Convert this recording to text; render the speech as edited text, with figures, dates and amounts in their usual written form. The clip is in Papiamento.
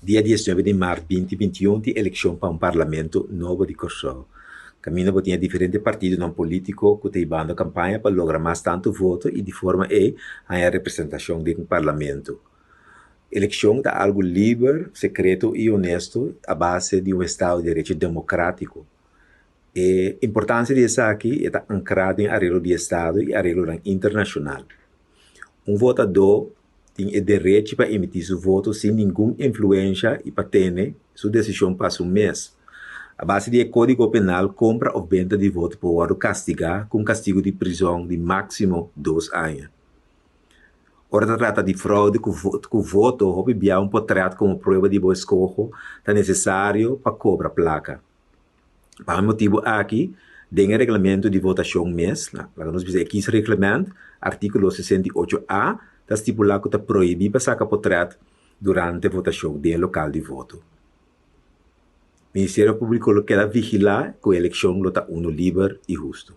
Dia 19 di mart 2021 tin elekshon pa un parlamento nobo di Kòrsou. Kaminda bo tin e diferente partidonan polítiko ku ta hibando kampaña pa logra mas tantu voto i di forma ei haña representashon den parlamento. Elekshon ta algu liber, sekreto i honesto a base di un estado di derecho demokrátiko. E importansia di esaki e ta ankrá den areglo di estado i areglonan internashonal. Un votadó tin e derechi pa emití su voto sin ningun influensha i pa tene su desishon pa su mes. A base di e Kódigo Penal, kompra òf benta di voto por wòrdu kastigá ku un kastigu di prizòn di máksimo dos aña. Ora ta trata di froude ku voto, hopi bia un potrèt komo prueba di bo eskoho ta nesesario pa kobra plaka. Pa e motibu aki, den e reglamento di votashon mes, laga nos bisa e kiesreglement, artíkulo 68 a, ta stipulá ku ta prohibí pa saka potrèt durante votashon den e lokal di voto. Ministerio Públiko lo keda vigilá ku e elekshon lo ta unu liber i hustu.